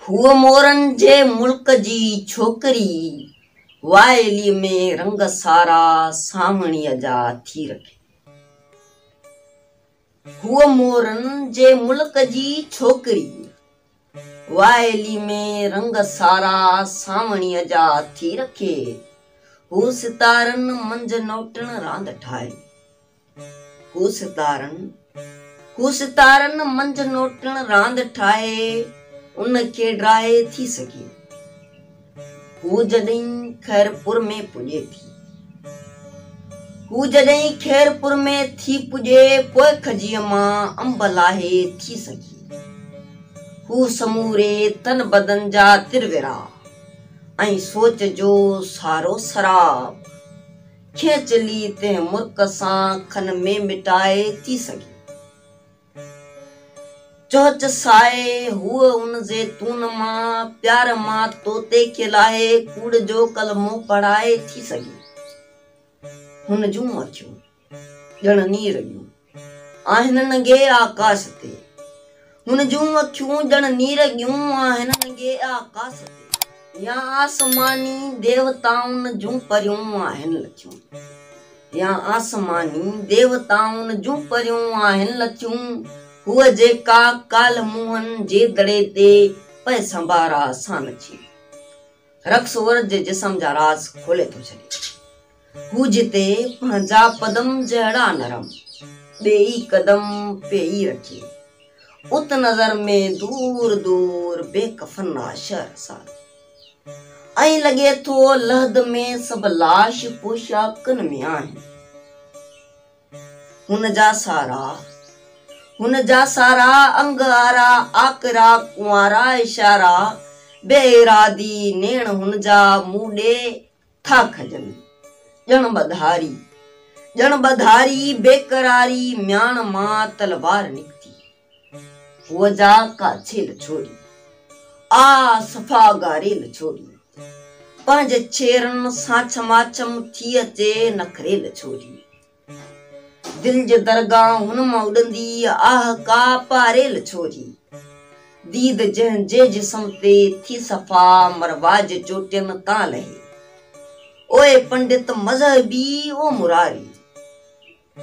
هوء مورن جي ملڪ جي ڇوڪري، وائلي ۾ رنگ سارا سانوڻيء جا ٿي رکي. هوء مورن جي ملڪ جي ڇوڪري، وائلي ۾ رنگ سارا سانوڻيء جا ٿي رکي. هو ستارن منجهه نوٽڻ راند ٺاهي. هو ستارن، هو ستارن منجهه نوٽڻ راند ٺاهي ان کي ڊاهي ٿي سگهي. هو جڏهن خيرپور ۾ پڄي ٿي. هو جڏهن خيرپور ۾ ٿي پڄي پوء کجيء مان انب لاهي ٿي سگهي. هو سموري تن بدن جا ترورا ۽ سوچ جو سارو سراب. کينچلي تنهن مرڪ سان کن ۾ مٽائي ٿي سگهي. چهچ سائي هوء ان زيتون مان پيار مان طوطي کي لاهي ڪوڙ جو ڪلمو پڙهائي ٿي سگهي. هن جون اکيون ڄڻ نير ڳيون آهن ننگي آڪاش تي. هن جون اکيون ڄڻ نير ڳيون آهن ننگي آڪاش تي. يا آسماني ديوتائن جون پريون آهن لٿيون. يا آسماني ديوتائن جون پريون آهن لٿيون. هوء جيڪا ڪالهه موهن جي دڙي تي پئي سنڀارا سان نچي. رقص عورت جي جسم جا راز کولي ٿو ڇڏي. هو جتي پنهنجا پدم جهڙا نرم ٻيئي قدم پيئي رکي، ات نظر ۾ دور دور بي ڪفن آ شهر سارو. ائين لڳي ٿو لحد ۾ سڀ لاش پوشاڪن ۾ آهن. هن جا سارا، هن جا سارا انگ آرا، آڪرا ڪنوارا اشارا، بي ارادي نيڻ هن جا مون ڏي ٿا کڄن، ڄڻ ٻڌاري، ڄڻ ٻڌاري بيقراري مياڻ مان تلوار نڪتي. هوء جا ڪاڇيل ڇوري، آ صفا ڳاريل ڇوري، پنهنجي ڇيرن سان ڇماڇم ٿي اچي نکريل ڇوري. دل جي درگاهن مان اڏندي آهه ڪا پاريل ڇوري. ديد جنهن جي جسم تي ٿي صفا مرواج چوٽين تان لهي. اوئي پنڊت مذهبي او مراري.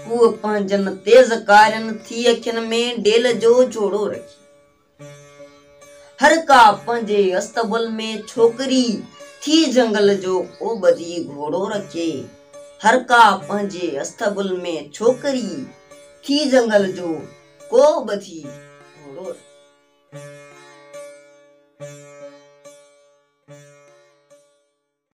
هوء پنهنجن تيز ڪارين ٿي اکين ۾ ڊيل جو جوڙو رکي. هر ڪا پنهنجي اصطبل ۾ ڇوڪري ٿي جنگل جو ڪو ٻڌي گهوڙو رکي. هر ڪا پنهنجي اصطبل ۾ ڇوڪري ٿي جنگل جو ڪو ٻڌي گهوڙو رکي.